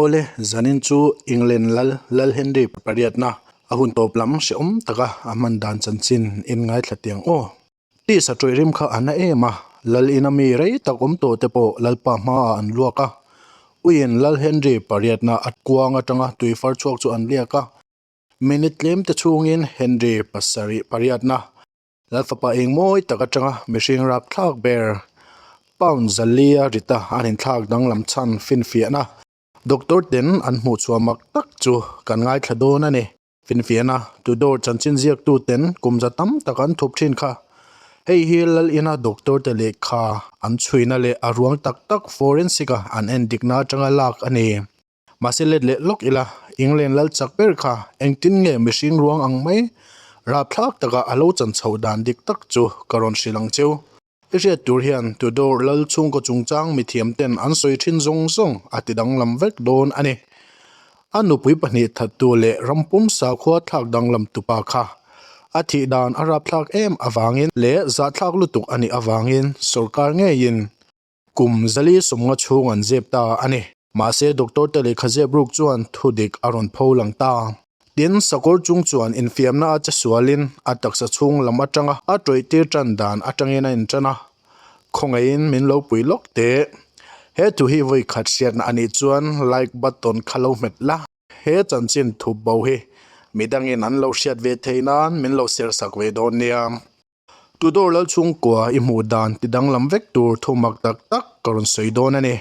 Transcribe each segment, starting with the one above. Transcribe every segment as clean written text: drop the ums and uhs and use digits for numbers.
Awle, zanin chu England lal Lal Henry pariatna a hun tawp lam hrehawm taka a hman dan chanchin in ngaithla tiang aw. Tisa tawih rim kha a na em a, Lal ina mi rei tak awm tawh te pawh Lalpa hmaah an luak a. Uiin Lal Henry pariatna a kuang atanga tui far chhuak chu an liak a. Minute tlem te chhungin Henry pasarih pariatna Lal fapa eng mawi tak atanga mihring rapthlak ber pound zalia rita an inthlak danglam chhan finfiahna doctor ten an hmuh chhuah mak tak chu kan ngaithla dawn a ni. Finfiahna Tudor chanchin ziaktu ten kum za tam tak an thup thin kha. Hei hi Lal ina doctor te lehkha an chhuina leh a ruang tak tak forensic a an endikna atanga lak a ni. Mahse let leh lawk ila, England lal chak ber kha engtin nge mihring ruang ang mai rapthlak taka a lo chan chhoh dan dik tak chu ka rawn hrilh ang cheu. I hriat tur hian Tudor lal chhungkaw chungchang mithiam ten an sawi thin zawng zawng a ti danglam vek dawn a ni. A nupui pahnih thattu leh rampum sakhua thlak danglam tupa kha a thih dan a rapthlak em avangin leh zahthlak lutuk a nih avangin sorkar ngeiin Kum zali sawmnga chhung an zep ta a ni. Mahse doctor te lehkha zep ruk chuan thudik a rawn pho lang ta. Tin, sakawr chung chuan infiamna a che sualin a taksa chhung lam atanga a tawih tir tan dan atangin a intan a. Khawngaihin min lo pui lawk teh. He thu hi vawi khat hriatna a nih chuan like button kha lo hmet la. He chanchin thup bo hi midangin an lo hriat ve theih nan min lo share sak ve dawn nia. Tudor lal chhungkua i hmuh dan ti danglam vek tur thu mak tak tak ka rawn sawi dawn a ni.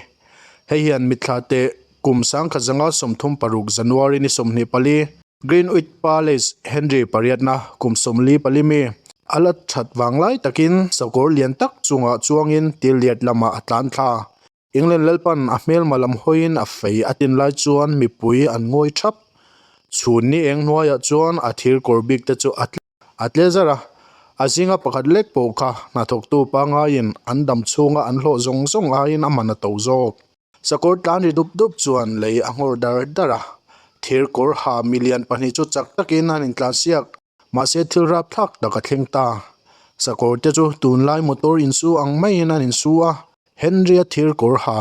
Hei hian mitthla te kum sangkhat zanga 36 January ni 24, Greenwich Palace Henry pariatna kum 44 mi a la that vang lai takin sakawr lian tak chungah chuangin Tilliard lamah a tlan thla. England Lalpan a hmelma lam hawiin a fei a tin lai chuan mipui an ngawi thap. Chhun ni eng hnuaiah chuan a thir kawr bik te chu a A tle zar a, a zinga pakhat lek pawh kha hnathawktu pangaiin an dam chhunga an hlawh zawng zawng aiin a man a to zawk. Sakawr tlan ri dup dup chuan lei a nghawr dar dar a, thir kawr ha milian pahnih chu chak takin an intlansiak. Mahse thil rapthlak tak a thleng ta. Sakawr te chu tunlai motor insu ang maiin an insu a, Henry-a thir kawr ha,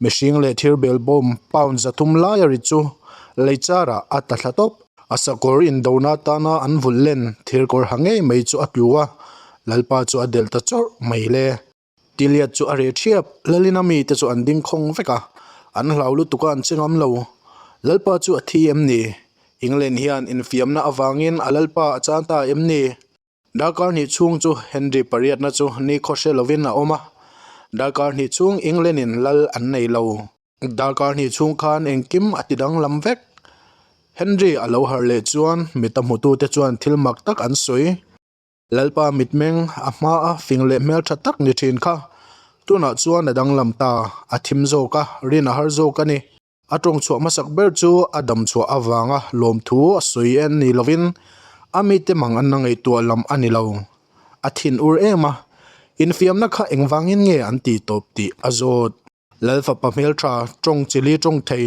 mihring leh thir bel bawm pound 300 lai a ri chu lei charah a tla thla tawp. A sakawr indona atana an vulh len thir kawr ha ngei mai chu a tlu a, Lalpa chu a delh ta chawrh mai le. Tiliat chu a reh thiap, Lalina mite chu an ding khawng vek a, an hlau lutuk a an che ngam lo. Lalpa chu a thi em ni? England hian infiamna avangin a Lalpa a chan ta em ni? Darkar hnih chhung chu Henry pariatna chu nikhaw hre lovin a awm a, darkar hnih chhung England-in lal an nei lo. Darkar hnih chhung khan engkim a ti danglam vek. Henry a lo harh leh chuan mit a hmutute chuan thil mak tak an sawi. Lalpa mitmeng a hmaa fing leh hmeltha tak ni thin kha tunah chuan a danglam ta, a thim zawk a, rin a har zawk a ni. A tawng chhuah hmasak ber chu a dam chhuah avanga lawmthu a sawi en ni lovin a mite mang an la ngaihtuah lam a ni lo. A thin ur em a, infiamna kha engvangin nge an tih tawp tih a zawt. Lal fapa hmeltha, tawng chili tawng thei,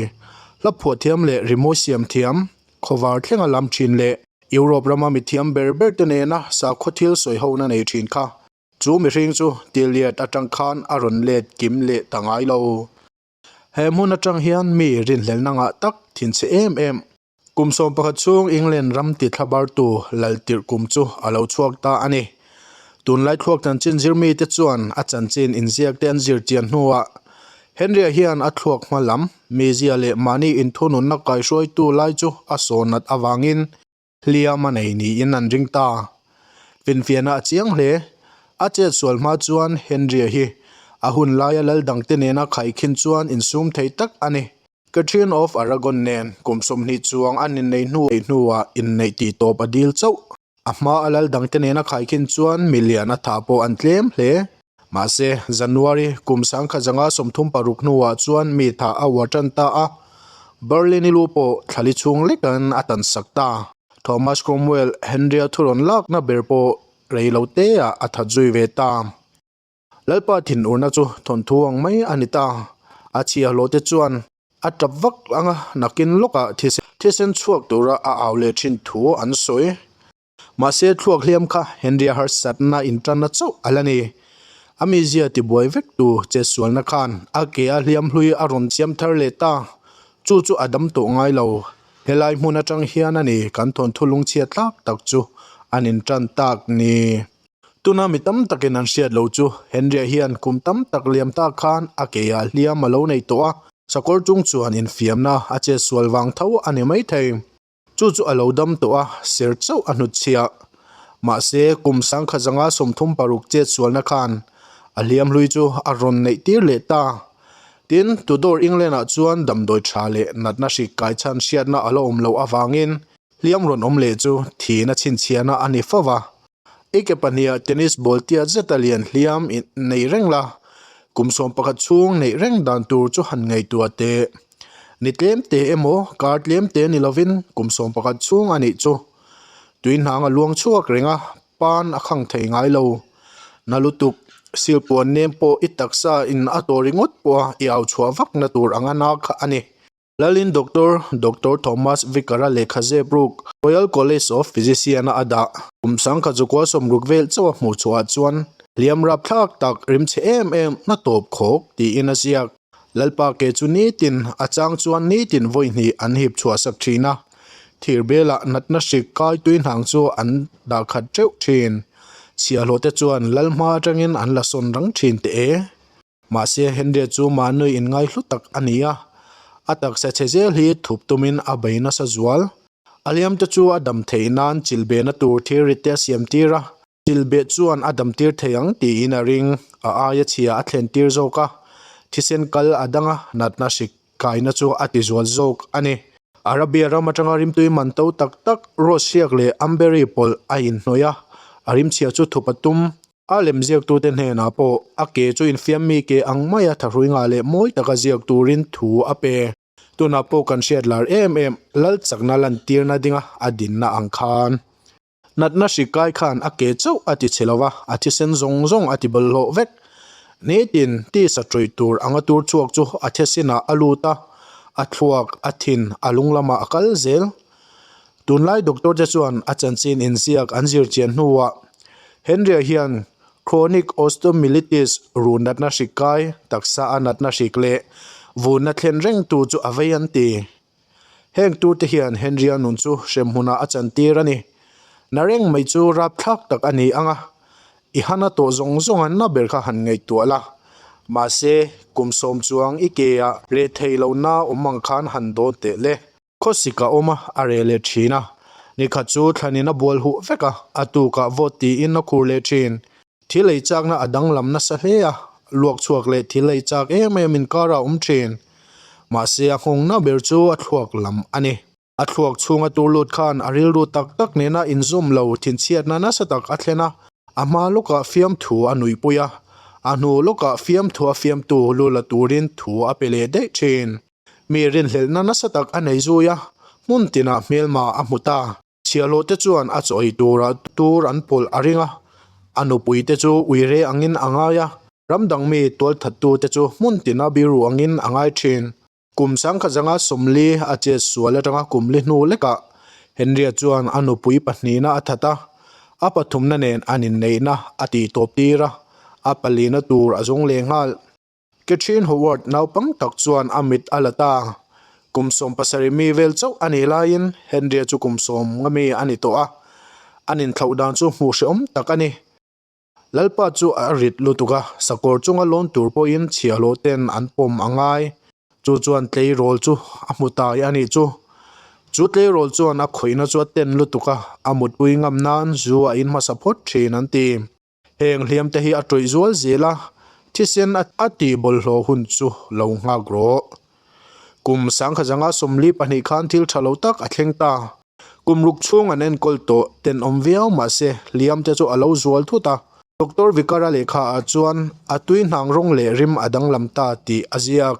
hla phuah thiam leh rimawi siam thiam, khawvar thlenga lam thin leh Europe rama mithiam ber ber te nena sakhaw thil sawi hona nei thin kha chu mihring chu Tiliat atang khan a rawn let kim leh ta ngai lo. He hmun atang hian mi rinhlelna ngah tak thinchhe em em. Kum 11 chhung England ram ti thlabartu lal tirh kum chu a lo chhuak ta a ni. Tunlai thluak chanchin zirmite chuan a chanchin inziak te an zir chian hnuah Henry-a hian a thluak hma lam, mizia leh mahni inthununna kaihruaitu lai chu a sawnat avangin hliam a nei niin an ring ta. Finfiahna a chiang hle. A chet sual hma chuan Henry-a hi a hun laia lal dangte nena khaikhin chuan insum thei tak a ni. Catherine of Aragon nen kum 20 chuang an inneih hnu hnuah inneih tih tawp a dil chauh. A hma a lal dangte nena khaikhin chuan milian a thah pawh an tlem hle. Mahse, January kum 1936 hnuah chuan mi thah a uar tan ta a, Berlin-i lu pawh thlali chhung lekin a tan sak ta. Thomas Cromwell, Henry-a thurawn lakna ber pawh rei lo teah a that zui ve ta. Lalpa thinurna chu thawnthu ang mai a ni ta. A chhiahhlawh te chuan a tap vak ang a, nakin lawkah thisen chhuak tura a au leh thin thu an sawi. Mahse thluak hliam kha Henry-a harsatna intanna chauh a la ni. A mizia tibuai vek tu chetsualna khan a ke a hliam hlui a rawn siam thar leh ta. Chu chu a dam tawh ngai lo. Helai hmun atang hian a ni kan thawnthu lungchhiat tlak tak chu an intan tak ni. Tuna mi tam takin an hriat lo chu Henry-a hian kum tam tak liam tak khan a keia hliam a lo nei tawh a, sakawr chung chuan infiamna a chetsual vang tho a ni maithei. Chu chu a lo dam tawh a, ser chauh a hnutchhiah. Mahse, kum sangkhat zanga 36 chetsualna khan a hliam hlui chu a rawn neih tir leh ta. Tin, Tudor England-ah chuan damdawi tha leh natna hrik kai chhan hriatna a la awm loh avangin hliam rawn awm leh chu thihna chhinchhiahna a ni fo va. I ke pahniha tennis ball tiat zeta lian hliam nei reng la, kum 11 chhung neih reng dan tur chu han ngaihtuah teh. Ni tlem te emaw, kar tlem te ni lovin kum 11 chhung a nih chu. Tui hnang a luang chhuak reng a, pan a khang thei ngai lo. Na lutuk, silpuan nem pawh i taksa in a tawh ringawt pawha i au chhuah vakna tur anga na kha a ni. Lalin Doctor, Doctor Thomas Vicar-a lehkha zep ruk, Royal College of Physician-a a dah. Kum sangkhat zukua 60 vel chauh a hmuh chhuah chuan hliam rapthlak tak rimchhe em em na tawp khawk tiin a ziak. Lalpa ke chu nitin, a chang chuan nitin vawi hnih an hip chhuah sak thin a. Thir belah natna hrik kai tui hnang chu an dah khat teuh thin. Chhiahhlawh te chuan lal hma atangin an la sawn rang thin teh e. Mahse, Henry chu mahni inngai hlu tak a ni a, a taksa chhe zel hi thup tumin a bei nasa zual. A hliamte chu a dam theih nan chilbehna tur thil rit te a siam tir a, chilbeh chuan a dam tir thei ang tiin a ring. A aia chhia a thlen tir zawk a, thisen kal a dang a, natna hrik kaina chu a ti zual zawk a ni. Arabia ram atanga rimtui man to tak tak rose hriak leh amberry pawlh a inhnawih a, a rimchhia chu thup a tum. A lem ziaktute hnenah pawh a ke chu infiam mi ke ang maia thahrui ngah leh mawi taka ziak turin thu a pe. Tunah pawh kan hriat lar em em, lal chakna lantirna dinga a dinna ang khan. Natna hri kai khan a ke chauh a ti chhe lo va, a thisen zawng zawng a ti bawlhhlawh vek. Nitin, tisa ṭawih tur anga tur chhuak chu a thesinah a lut a, a thluak, a thin, a lung lamah a kal zel. Tunlai doctor te chuan a chanchin inziak an zir chian hnuah Henry-a hian chronic osteomyelitis run natna hrik kai, taksa a natna hrik leh vunna thlen reng tu chu a vei an ti. Heng tur te hian Henry-a nun chu hremhmunah a chantir a ni. Na reng mai chu rapthlak tak a ni ang a, i hana tawh zawng zawng an na ber kha han ngaihtuah la. Mahse, kum 10 chuang i ke ah reh theih lohna awm ang khan han dawn teh le. Khawsik a awm a, a reh leh thin a. Nikhat chu thlanin a bual huh vek a, a tukah vawt tiin a khur leh thin. Thil ei chakna a danglam nasa hle a, luak chhuak leh thil ei chak em em inkar a awm thin. Mahse a nghawngna ber chu a thluak lam a ni. A thluak chhunga tur lut khan a rilru tak tak nena inzawm lo thinchhiatna nasa tak a thlen a, a hma lawkah fiamthu a nuihpui a, a hnu lawkah fiamthu a fiamtu lu la turin thu a pe leh daih thin. Mi rinhlelhna nasa tak a nei zui a, hmun tinah hmelma a hmu ta. Chhiahhlawh te chuan a chaw ei tura tur an pawlh a ring a, a nupui te chu uire angin a ngai a, ram dang mi tualthattu te chu hmun tina biru angin a ngai thin. Kum 1940 a chet sual atanga kum li hnu lekah Henry-a chuan a nupui pahnihna a that a, a pathumna nen an inneihna a tihtawp tir a, a palina tur a zawng leh nghal. Catherine Howard naupang tak chuan a mit a la ta. Kum 17 mi vel chauh a nih laiin Henry-a chu kum 50 mi a ni tawh a, an inthlauh dan chu hmuh hrehawm tak a ni. Lalpa chu a rit lutuk a, sakawr chunga lawn tur pawhin chhiahhlawh ten an pawm a ngai. Chu chuan tleirawl chu a hmu tai a nih chu. Chu tleirawl chuan a khawihna chu a ten lutuk a, a mutpui ngam nan zu a in hmasa phawt thin an ti. Heng hliam te hi a tawih zual zel a, thisen a tih bawlhhlawh hun chu lo nghak rawh. Kum 1942 khan thil tha lo tak a thleng ta. Kum ruk chhung an enkawl tawh tenawm viau mahse hliam te chu a lo zual thut a. Doctor Vikara lehkha ah chuan a tui hnang rawng leh rim a danglam ta tih a ziak.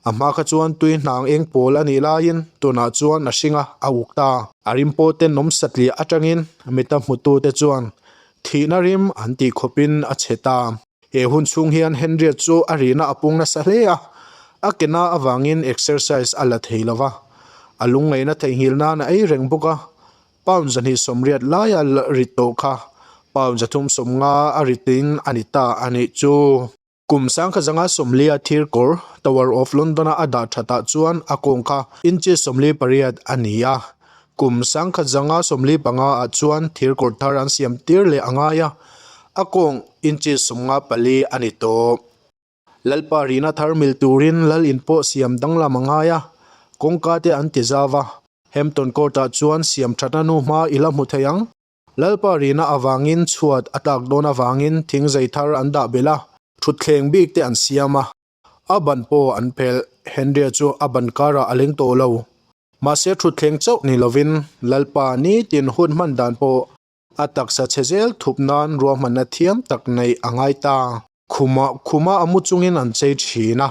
A hma kha chuan tui hnang eng pawl a nih laiin tunah chuan a hring a, a uk ta. A rim pawh tenawm satliah atangin mita hmutute chuan Thihna rim an tih khawpin a chhe ta. He hun chhung hian Henriette chu a rihna a pung nasa hle a, a ke na avangin exercise a la thei lo va. A lungngaihna theihnghilh nan a ei reng bawk a, pound 280 laia rit tawh kha pound 350 a ritin a ni ta a nih chu. Kum sangkha zanga sawmlia thir kawr Tower of London-a a dah thatah chuan a kawng kha inches 48 a ni a. Kum 1045 ah chuan thir kawr thar an siam tir leh a ngai a, a kawng inches 54 a ni tawh. Lalpa rihna thar mil turin lal in pawh siam danglam a ngai a, kawngka te an ti zau a. Hampton Court-ah chuan siam thatna hnu hma i la hmu thei ang. Lalpa rihna avangin chhuat a tlak dawn avangin thingzei thar an dah belh a, thutthleng bik te an siam a, a ban pawh an phelh. Henry-a chu a ban karah a leng tawh lo. Mahse thutthleng chauh ni lovin Lalpa nitin hun hman dan pawh a taksa chhe zel thup nan ruahmanna thiam tak neih a ngai ta. Khumah khuma a mu chungin an chei thin a,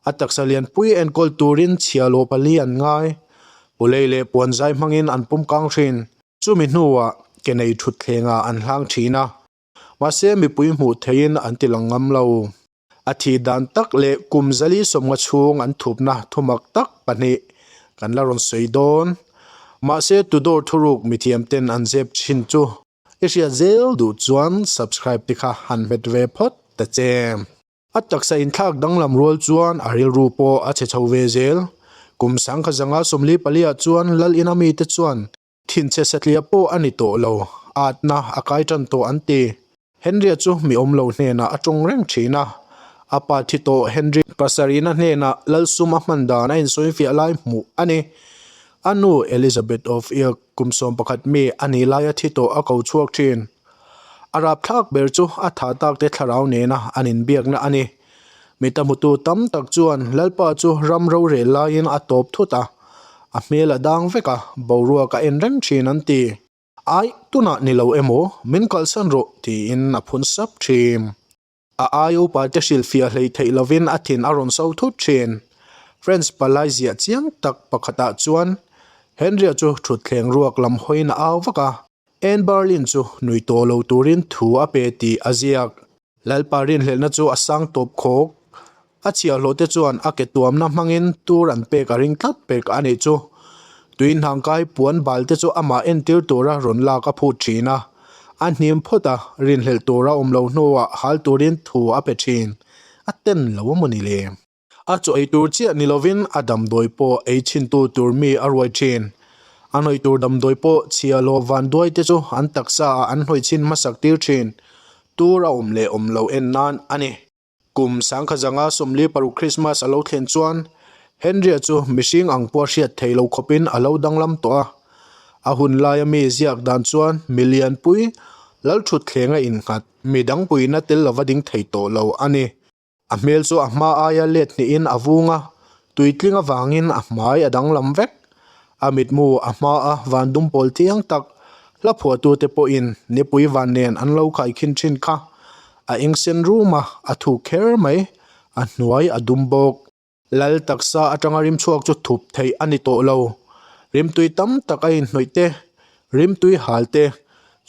a taksa lianpui enkawl turin chhia lawh pali an ngai. Pulei leh puanzai hmangin an pum kang thin. Chumi hnuah ke nei thutthlengah an hlang thin a, mahse mipui hmuh theihin an ti lang ngam lo. A thih dan tak leh kum zali sawmnga chhung an thupna thumak tak pahnih kan la rawn sawi dawn. Mahse Tudor thuruk mithiamten an zep thin chu i hriat zel duh chuan subscribe te kha han hmet ve phawt ta che. A taksa inthlak danglam rual chuan a rilru pawh a chhe chho ve zel. Kum sangkha zanga 44 ah chuan Lal ina mite chuan thinchhe satliah pawh a ni tawh lo, atna a kai tan tawh an ti. Henry-a chu mi awm lo hnenah a tawng reng thin a. A pa thi tawh Henry pasarihna hnenah Lal sum a hman dan a insawifiah lai hmuh a ni. A nu Elizabeth of York kum 11 mi a nih laia thi tawh a ko chhuak thin. A rapthlak ber chu a tha tak te thlarau nena an inbiakna a ni. Mi ta hmutu tam tak chuan Lalpa chu ram rorel laiin a tawp thut a, a hmel a dang vek a, boruak a en reng thin an ti. Ai, tunah ni lo emaw, min kalsan rawh tiin a phun sap thin. A ai upa te hrilhfiah hlei theih lovin a thin a rawn so thut thin. French palai ziah chiang tak pakhatah chuan Henry-a chu thutthleng ruak lam hawiin a au vak a, Anne Boleyn chu nui tawh lo turin thu a pe tih a ziak. Lalpa rinhlelhna chu a sang tawp khawk. A chhiahhlawh te chuan a ke tuamna hmangin tur an pek a ring tlat pek a nih chu. Tui hnangkai puan bal te chu amah entir tura rawn lak a phut thin a. A hnim phawt a, rinhlelh tura awm lo hnuah hal turin thu a pe thin. A ten lo a maw ni le? A chaw ei tur chiah ni lovin a damdawi pawh ei chhintu tur mi a ruai thin. A hnawih tur damdawi pawh chhia lawh vanduai te chu an taksa ah an hnawih chhin hmasak tir thin. Tur a awm leh awm lo en nan a ni. Kum 1046 Krismas a lo thlen chuan Henry-a chu mihring ang pawh a hriat thei lo khawpin a lo danglam tawh a. A hun laia mi ziak dan chuan mi lianpui Lalthutthleng a innghat mi dangpuina tel lova ding thei tawh lo a ni. A hmel chu a hma aia let hnihin a vung a, tuitling avangin a hmai a danglam vek. A mitmu a hma a van dum pawl thiang tak, hla phuahtute pawhin nipui van nen an lo khaikhin thin kha. A eng sen rum a, a thuk kher mai, a hnuai a dum bawk. Lal taksa atanga rimchhuak chu thup theih a ni tawh lo. Rimtui tam tak a inhnawih te, rimtui hal te,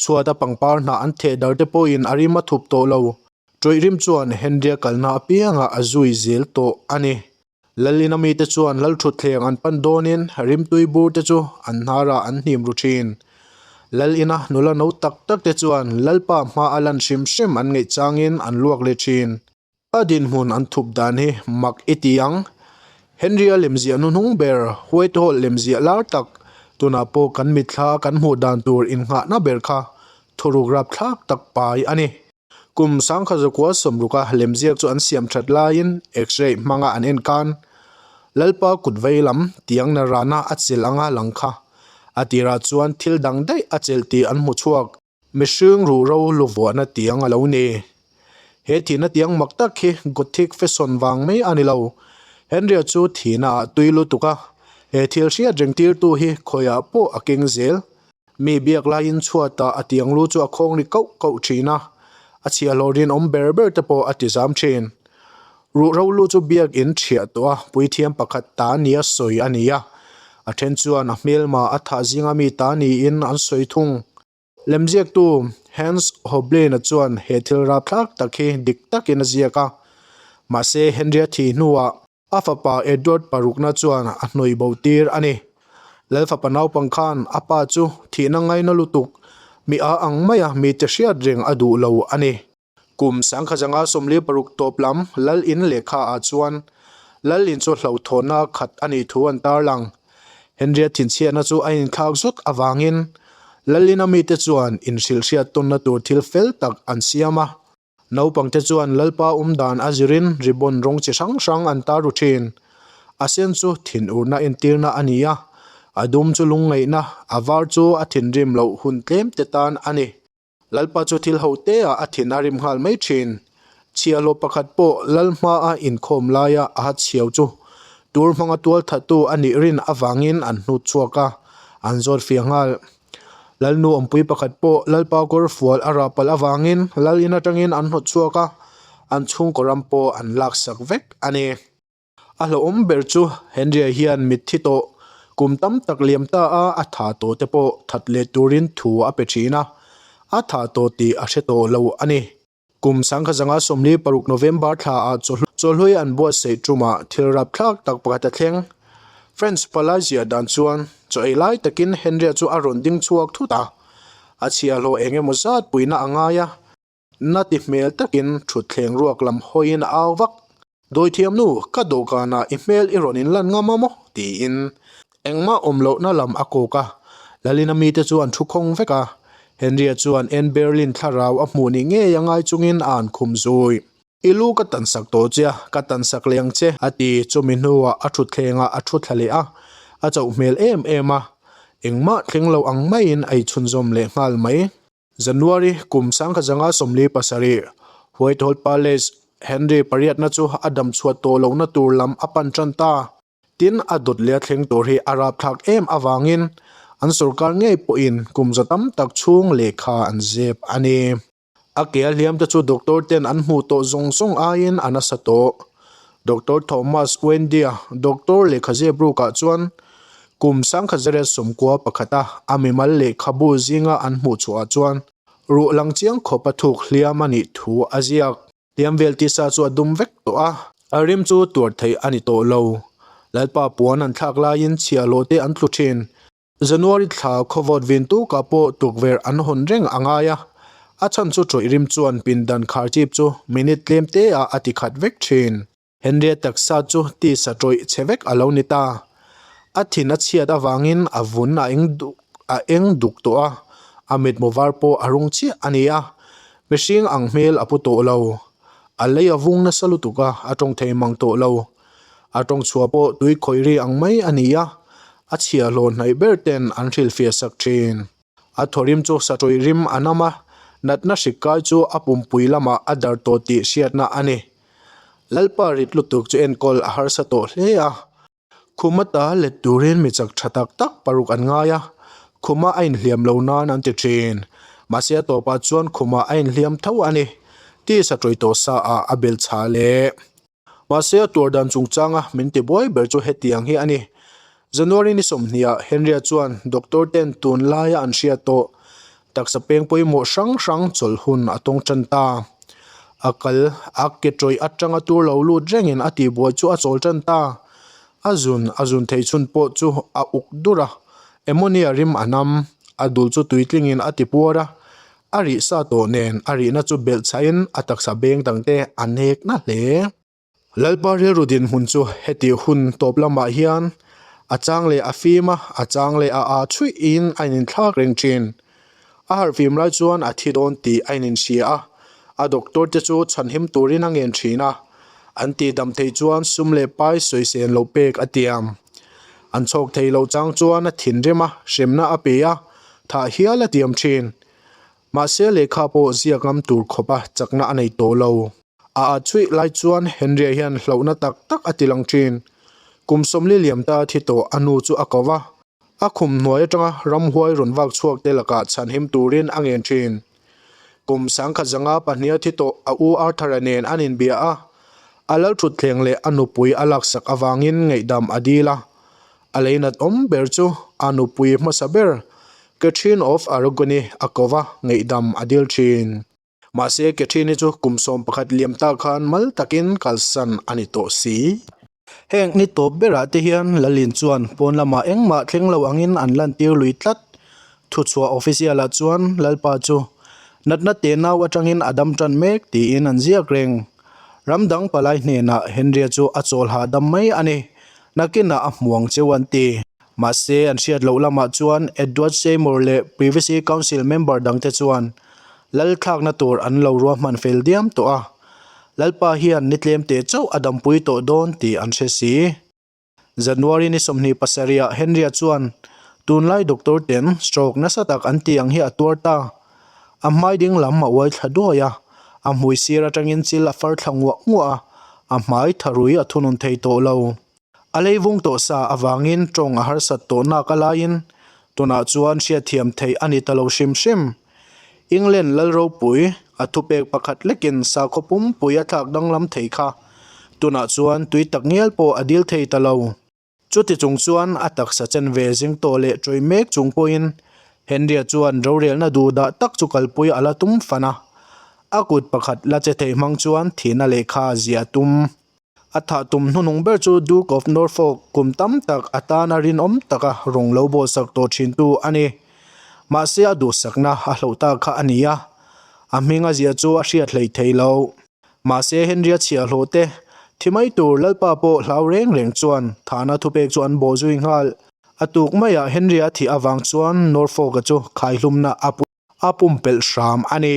chhuata pangpar hnah an theh dar te pawhin a rim a thup tawh lo. Tawih rim chuan Henry-a kalna apiangah a zui zel tawh a ni. Lalina mite chuan Lalthutthleng an pan dawnin rimtui bur te chu an hnarah an hnim ru thin. Lalina nula no tak tak te chuan Lalpa hma a lan hrim hrim an ngaih changin an luak leh thin. A dinhmun an thup dan hi mak i ti ang. Henry-a lemziah hnuhnung ber, Whitehall lemziah lar tak, tunah pawh kan mitthla a kan hmuh dan tur innghahna ber kha thuruk rapthlak tak pai a ni. Kum 1960 lemziak chu an siam that laiin X-ray hmanga an en khan Lalpa kut vei lam tiang na rana a chelh anga lang kha. A tirah chuan thil dang daih a chelh tih an hmu chhuak. Mihring ruhro lu vuahna tiang a lo ni. He thihna tiang mak tak hi Gothic fashion vang mai a ni lo. Henry-a chu thihna ah tui lutuk a, he thil hriat reng tirtu hi khawiah pawh a keng zel. Mi biak laiin chhuatah a tiang lu chu a khawng ri kauh kauh thin a, a chhiahhlawh rinawm ber ber te pawh a ti zam thin. Ruhro lu chu biak in thiah tawh a, puithiam pakhat ta nia sawi a ni a, a then chuan a hmelma a thah zinga mi ta niin an sawi thung. Lemziaktu Hans Holbein-a chuan he thil rapthlak tak hi dik takin a ziak a, mahse Henry-a thih hnuah A fapa Edward parukna chuan a hnawih bo tir a ni. Lal fapa naupang khan a pa chu thihna ngaina lutuk, mi a ang maia mite hriat reng a duh lo a ni. Kum 1946 tawp lam Lal in lehkha ah chuan Lal in chu hlauhthawnna khat a nih thu an tarlang. Henry-a thinchhiatna chu a inthlak zut avangin Lal ina mite chuan inhrilhhriat tawnna tur thil fel tak an siam a. Naupangte chuan Lalpa awm dan a zirin ribbon rawng chi hrang hrang an tar ru thin. A sen chu thinurna entirna a ni a, a dum chu lungngaihna, a var chu a thinrim loh hun tlem te tan a ni. Lalpa chu thil ho te ah a thin a rim nghal mai thin. Chhiahhlawh pakhat pawh Lal hmaa inkhawm laia a ha chhiau chu tur hmanga tual thattu a nih rin avangin an hnut chhuak a, an zawt fiah nghal. Lalnu awmpui pakhat pawh Lalpa kawr fual a rah palh avangin Lal in atangin an hnawt chhuak a, an chhungkaw ram pawh an laksak vek a ni. A hlauhawm ber chu Henry-a hian mitthi tawh kum tam tak liam ta a, a tha tawh te pawh that leh turin thu a pe thin a, a tha tawh tih a hre tawh lo a ni. Kum 1946 November thla ah chawhlui an buatsaih tumah thil rapthlak tak pakhat a thleng. French palai ziah dan chuan chaw ei lai takin Henry-a chu a rawn ding chhuak thut a, a chhiahhlawh eng emaw zat puihna a ngai a, Na ti hmel takin thutthleng ruak lam hawiin a au vak. Dawithiam nu, ka dawhkanah i hmel i rawn inlan ngam a maw? tiin engmah awm lohna lam a kawk a. Lalina mite chu an thu khawng vek a. Henry-a chuan Anne Berlin thlarau a hmuh ni ngei a ngai chungin a an khum zui. I lu ka tansak tawh che a, ka tansak leh ang che, a ti. Chumi hnuah a thutthlengah a thu thla leh a, a chauh hmel em em a. Engmah thleng lo ang maiin a inchhunzawm leh nghal mai. January kum 1947, Whitehall Palace, Henry pariatna chu a dam chhuat tawh lohna tur lam a pan tan ta. Tin, a dawt leh a thleng tur hi a rapthlak em avangin an sorkar ngei pawhin kum za tam tak chhung lehkha an zep a ni. A ke a hliam te chu doctor ten an hmuh tawh zawng zawng aiin a nasa tawh. Doctor Thomas Wendy-a doctor lehkha zep rukah chuan kum 1991 a a mimal lehkhabu zinga an hmuh chhuahah chuan ruh lang chiang khawp a thuk hliam a nih thu a ziak. Hliam vel tisa chu a dum vek tawh a, a rim chu tuar theih a ni tawh lo. Lalpa puan an thlak laiin chhiahhlawh te an tlu thin. January thla khawvawt vin tukah pawh tukverh an hawn reng a ngai a, a chhan chu tawih rim chuan pindan khar chip chu minute tlem te ah a ti khat vek thin. Henry-a taksa chu tisa tawih chhe vek a lo ni ta. A thin a chhiat avangin a vun a eng duk a eng duk tawh a, a mitmu var pawh a rung chiah a ni a, mihring ang hmel a pu tawh lo. A lei a vung nasa lutuk a, a tawng thei mang tawh lo. A tawng chhuah pawh tui khawih ri ang mai a ni a, a chhiahhlawh hnaih ber ten an hrilhfiah sak thin. A thawrim chu satawih rim a nam a, natna hrik kai chu a pumpui lamah a dar tawh tih hriatna a ni. Lalpa rit lutuk chu enkawl a harsa tawh hle a. Khum ata let turin mi chak tha tak tak paruk an ngai a, khuma a inhliam lo nan an ti thin. Mahse a tawpah chuan khumah a inhliam tho a ni. Tisa tawih tawh sa ah a bel chhah leh. Mahse a tuar dan chungchanga min ti buai ber chu hetiang hi a ni. January ni sawmhniah Henry-a chuan doctor ten tun laia an hriat tawh taksa peng pawimawh hrang hrang chawlh hun a tawng tan ta. A kal a ke tawih atanga tur lo lut rengin a tihbuai chu a chawl tan ta. A zun a zun thei chhun pawh chu a uk dur a, ammonia rim a nam, a dul chu tuitlingin a ti puar a, A rih sa tawh nen a rihna chu belh chhain a taksa beng dangte a nek na hle. Lalpa rilru dinhmun chu heti hun tawp lamah hian a chang leh a fim a, a chang leh a aa chhuihin a ininthlak reng thin. A harhfim lai chuan a thi dawn tih a ininhria a, a doctor te chu chhanhim turin a ngen thin a, an tihdam theih chuan sum leh pai sawisên loh pek a tiam. An chhawk thei loh chang chuan a thinrim a, hremna a pe a, Thah hial a tiam thin. Mahse lehkha pawh ziak ngam tur khawpa chakna a nei tawh lo. A at chhuih lai chuan Henry-a hian hlauhna tak tak a ti lang thin. Kum 40 liam ta thi tawh a nu chu a ko va, a khum hnuai atanga ramhuai rawn vak chhuak te lakah chhanhim turin a ngen thin. Kum 1902 a thi tawh a u Arthur-a nen an inbia a, a lalthutthleng leh a nupui a laksak avangin ngaihdam a dil a. A leinat awm ber chu a nupui hmasa ber Catherine of Aragon-i a ko va, ngaihdam a dil thin. Mahse, Catherine-i chu kum 11 liam ta khan mal takin kalsan a ni tawh si. Heng ni tawp berah te hian Lalin chuan pawn lamah engmah thleng lo angin an lantir lui tlat. Thuchhuah official-ah chuan Lalpa chu. Natna tenau atangin a dam tan mek tiin an ziak reng. Ram dang palai hnenah Henry-a chu a chawl hahdam mai a ni. Nakinah a hmuang cheu an ti. Mahse, an hriat loh lamah chuan Edward Seymour leh Privacy Council member dangte chuan lal thlakna tur an lo ruahman fel diam tawh a. Lalpa hian ni tlem teh chauh a dampui tawh dawn tih an hre si. January ni 27 ah Henry-a chuan tunlai doctor ten stroke nasa tak an tih ang hi a tuar ta. A hmai ding lam a uai thla duai a, a hmui sir atangin chil a far thla nguah nguah a, a hmai tharui a thunun thei tawh lo. A lei vung tawh sa avangin tawng a harsat tawh nak a laiin tunah chuan hriatthiam theih a ni ta lo hrim hrim. England lal ropui, a thupek pakhat lekin sakhaw pumpui a thlak danglam thei kha. Tunah chuan tui tak ngial pawh a dil thei ta lo. Chuti chung chuan a taksa chen ve zing tawh leh ṭawih mek chung pawhin Henry-a chuan rorelna duhdah tak chu kalpui a la tum fan a. A kut pakhat la che thei hmang chuan thihna lehkha ziah a tum. A thah tum hnuhnung ber chu Duke of Norfolk kum tam tak atana rinawm taka rawng lo bawlsak tawh thintu a ni. Mahse a duhsakna a hloh ta kha a ni a, a hming a ziah chu a hriat hleih thei lo. Mahse Henry-a chhiahhlawh te thi mai tur Lalpa pawh hlau reng reng chuan thahna thupek chu an bawh zui nghal. A tuk maiah Henry-a thih avang chuan Norfolk-a chu khaihlumna a pumpelh hram a ni.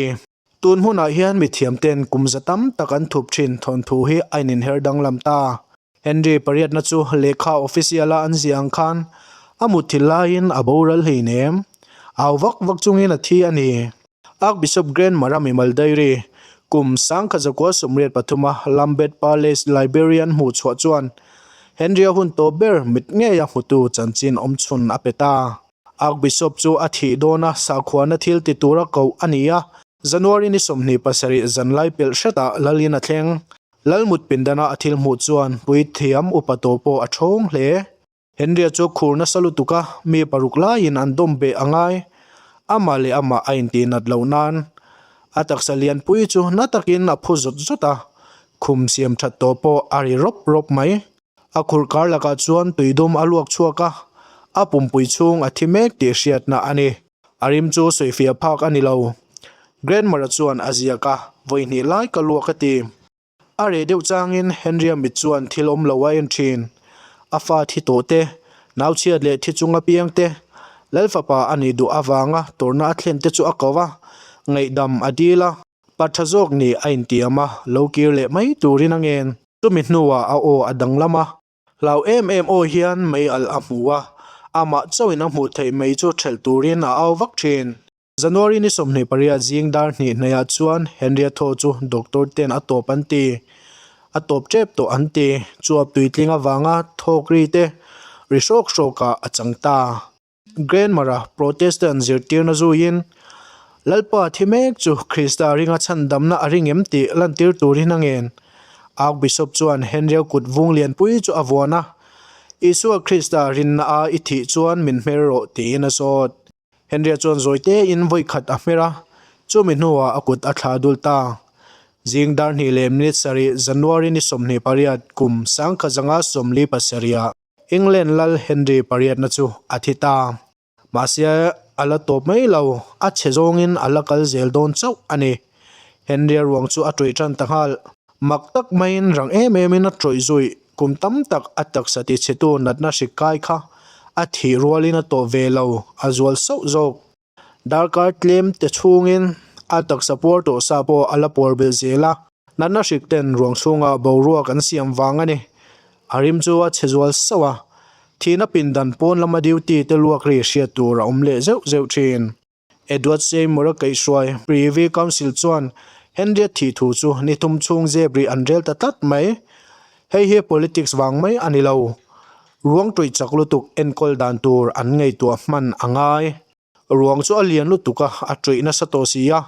Tun hmunah hian mithiamten kum za tam tak an thup thin thawnthu hi a ininher danglam ta. Henry pariatna chu lehkha official-a an ziah ang khan a mutthilh laiin a boral hleinem. Au vak vak chungin a thi a ni. Archbishop Grand Mara mimal diary, kum 1983 a Lambeth Palace Librarian hmuhchhuah chuan Henry-a hun tawp ber mit ngeia hmutu chanchin awmchhun a pe ta. Archbishop chu a thih dawn a, sakhuana thil ti tura koh a ni a. January ni 27 zanlai pelh hretah Lalin a thleng. Lalmut pindana a thil hmuh chuan puithiam upa tawh pawh a thawng hle. Henry-a chu khur nasa lutuk a, mi paruk laiin an dawm beh a ngai. Amah leh amah a intihnat loh nan a taksa lianpui chu na takin a phu zawt zawt a, khum siam that tawh pawh a ri rawp rawp mai. A khurh kar lakah chuan tuidum a luak chhuak a, a pumpui chhung a thi mek tih hriatna a ni. A rim chu sawifiah phak a ni lo. Grandmother chuan a ziak a, vawi hnih lai ka luak a ti. A reh deuh changin Henry-a mit chuan thil awm lo a en thin. A fa thi tawh te, nau chhiat leh thi chung apiang te, Lal fapa a nih duh avanga tawrhna a thlen te chu a ko va, ngaihdam a dil a. Pa tha zawk nih a intiam a, lo kir leh mai turin a ngen. Chumi hnuah a aw a danglam a. Hlau em em aw hian mei alh a hmu a, amah chauhin a hmuh theih mei chu ṭhelh turin a au vak ṭhin. January ni 28 zing dar hnih hnaihah chuan Henry-a thaw chu doctor ten a tawp an ti. A tawp ṭep tawh an ti. Chuap tuitling avanga thawk ri te ri hrawk hrawkah a chang ta. Grandmara Protestant zirtirna zuiin, Lalpa thi mek chu Krista ringa chhandamna a ring em tih lantir turin a ngen. Archbishop chuan Henry-a kut vung lianpui chu a vuan a, Isua Krista rinna a i thih chuan min hmer rawh tiin a zawt. Henry-a chuan zawi tein vawi khat a hmer a, chumi hnuah a kut a thla dul ta. Zing dar hnih leh minute sarih January ni 28 kum 1947 ah England lal Henry pariatna chu a thi ta. Mahse, a la tawp mai lo, a chhe zawngin a la kal zel dawn chauh a ni. Henry-a ruang chu a tawih tan ta nghal. Mak tak maiin rang em emin a tawih zui. Kum tam tak a taksa tichhetu natna hrik kai kha a thih rualin a tawh ve lo, a zual sauh zawk. Darkar tlem te chhungin a taksa puar tawh sa pawh a la puar belh zel a, natna hrik ten ruang chhungah boruak an siam vang a ni. A rim chu a chhe zual sauh a, thihna pindan pawn lama duty te luak ri hriat tur a awm leh zeuh zeuh thin. Edward Seymour a kaihhruai Privy Council chuan Henriette thih thu chu ni thum chhung zep rih an rel ta tlat mai. Hei hi politics vang mai a ni lo. Ruang tawih chak lutuk enkawl dan tur an ngaihtuah hman a ngai. Ruang chu a lian lutuk a, a tawih nasa tawh si a,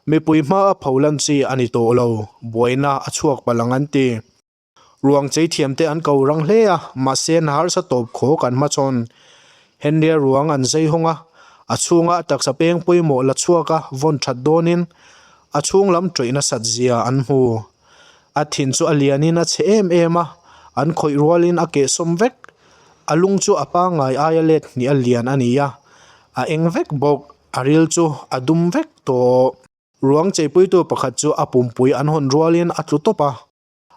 mipui hma a pho lan chi a ni tawh lo, buaina a chhuak palh ang an ti. Ruang chei thiam te an ko rang hle a, mahse na harsa tawp khaw kan hmachhawn. Henry-a ruang an zai hawng a, a chhunga a taksa peng pawimawh la chhuak a vawn that dawnin a chhung lam tawih nasat zia an hmu. A thin chu a lianin a chhe em em a, an khawih rualin a kehsawm vek. A lung chu a pangngai aia let hnih a lian a ni a, a eng vek bawk, a ril chu a dum vek tawh. Ruang cheipuitu pakhat chu a pumpui an hawn rualin a tlu tawp a.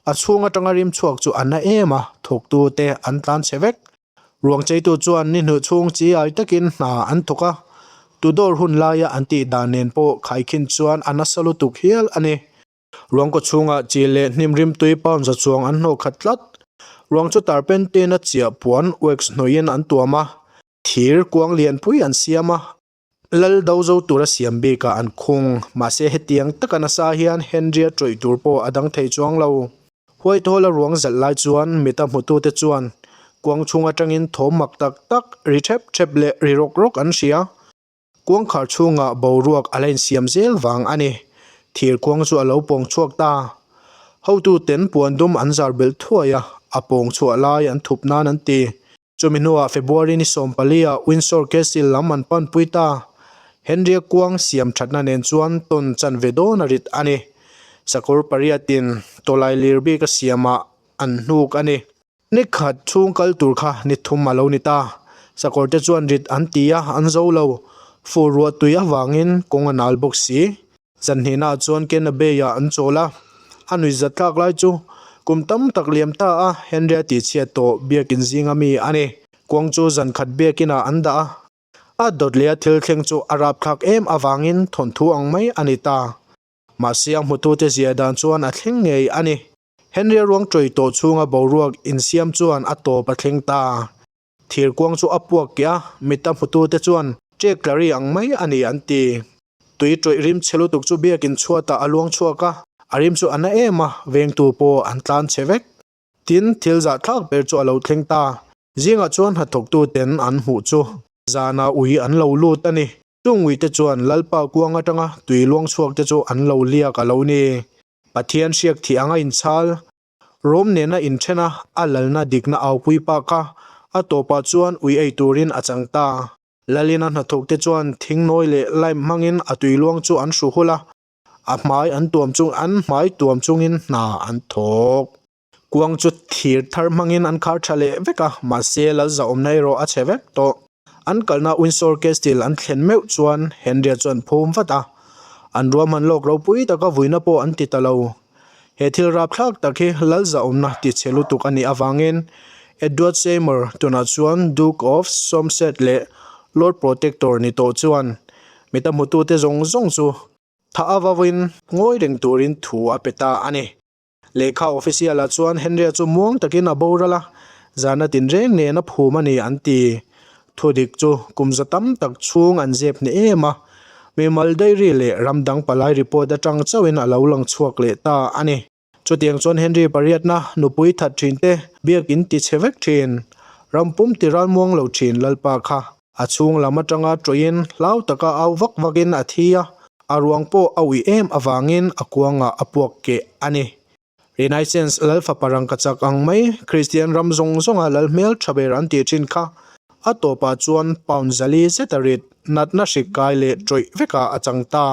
A chhung atanga rim chhuak chu a na em a, thawktute an tlan chhe vek. Ruang cheitu chuan ni hnuh chhung chi ai takin hna an thawk a, Tudor hun laia an tih dan nen pawh khaikhin chuan a nasa lutuk hial a ni. Ruang kaw chhungah chi leh hnim rimtui pound za chuang an hnawh khat tlat. Ruang chu tarpentin a chiah puan wax hnawihin an tuam a, thir kuang lianpui an siam a, Lal do zo tura siam bikah an khung. Mahse hetiang taka nasa hian Henry-a tawih tur pawh a dang thei chuang lo. Whitehall-a ruang zalh lai chuan mita hmutute chuan kuang chhung atangin thawm mak tak tak, ri thep thep leh ri rawk rawk an hria. Kuangkhar chhungah boruak a la insiam zel vang a ni. Thir kuang chu a lo pawng chhuak ta. Hotuten puan dum an zar belh thuai a, a pawng chhuah lai an thup nan an ti. Chumi hnuah February ni 14 ah Windsor Castle lam an panpui ta. Henry-a kuang siam thatna nen chuan tawn chanve dawn a rit a ni. Sakawr pariatin tawlai lir bik a siamah an hnuk a ni. Ni khat chhung kal tur kha ni thum a lo ni ta. Sakawrte chuan rit an ti a, an zo lo. Fur ruah tui avangin kawng a nal bawk si. Zanhnihnaah chuan Kena Bay-ah an chawl a, a nuihzat tlak lai chu kum tam tak liam ta a, Henry-a tihchhiat tawh biakin zinga mi a ni. Kuang chu zan khat biakinah an dah a, a dawt leh a thil thleng chu a rapthlak em avangin thawnthu ang mai a ni ta. Mahse a hmutute zia dan chuan a thleng ngei a ni. Henry-a ruang tawih tawh chhunga boruak insiam chuan a tawp a thleng ta. Thir kuang chu a puak keh a, mita hmutute chuan ṭek tla ri ang mai a ni an ti. Tui ṭawih rim chhe lutuk chu biakin chhuatah a luang chhuak a, a rim chu a na em a, vengtu pawh an tlan chhe vek. Tin, thil zahthlak ber chu a lo thleng ta. Zingah chuan hnathawktuten an hmuh chu zanah ui an lo lut a ni. Chung uite chuan Lalpa kuang atanga tui luang chhuakte chu an lo liak a lo ni. Pathian hriak thih anga inchhal Rom nena inthen a, a lalna dikna aupui pa kha a tawpah chuan ui ei turin a chang ta. Lalina hnathawkte chuan thingnawi leh lime hmangin a tuiluang chu an hru hul a, a hmai an tuam chung an hmai tuam chungin hna an thawk. Kuang chu thir thar hmangin an khar tha leh vek a, mahse lal zahawmna erawh a chhe vek tawh. An kalna Windsor Castle an thlen meuh chuan Henry-a chuan phum vat a, an ruahman lawk ropui taka vuina pawh an ti ta lo. He thil rapthlak tak hi lal zahawmna ti chhe lutuk a nih avangin Edward Seymour tunah chuan Duke of Somerset leh Lord Protector ni tawh chuan mita hmutute zawng zawng chu thah avavin ngawi reng turin thu a pe ta a ni. Lehkha official ah chuan Henry-a chu muang takin a boral a, zana tinreng nen a phum a ni an ti. Thudik chu kum za tam tak chhung an zep hneh em a, mimal diary leh ram dang palai report atang chauhin a lo lang chhuak leh ta a ni. Chutiang chuan Henry pariatna nupui that thin te biakin ti chhe vek thin, ram pum ti ralmuang lo thin Lalpa kha a chhung lam atanga tawhin hlau taka au vak vakin a thi a, a ruang pawh a ui em avangin a kuangah a puak keh a ni. Renaissance lal fapa rangkachak ang mai Kristian ram zawng zawnga lal hmel tha ber an tih thin kha a tawpah chuan pound zali zet a rit natna hrik kai leh tawih vekah a chang ta.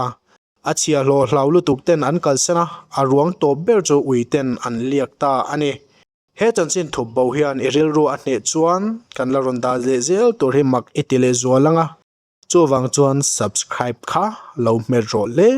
A chhiahhlawh hlau lutuk ten an kalsan a, a ruang tawp ber chu ui ten an liak ta a ni. He chanchin thup bo hian i rilru a hneh chuan kan la rawn dah leh zel tur hi mak i ti leh zual ang a, chuvang chuan subscribe kha lo hmet rawh le.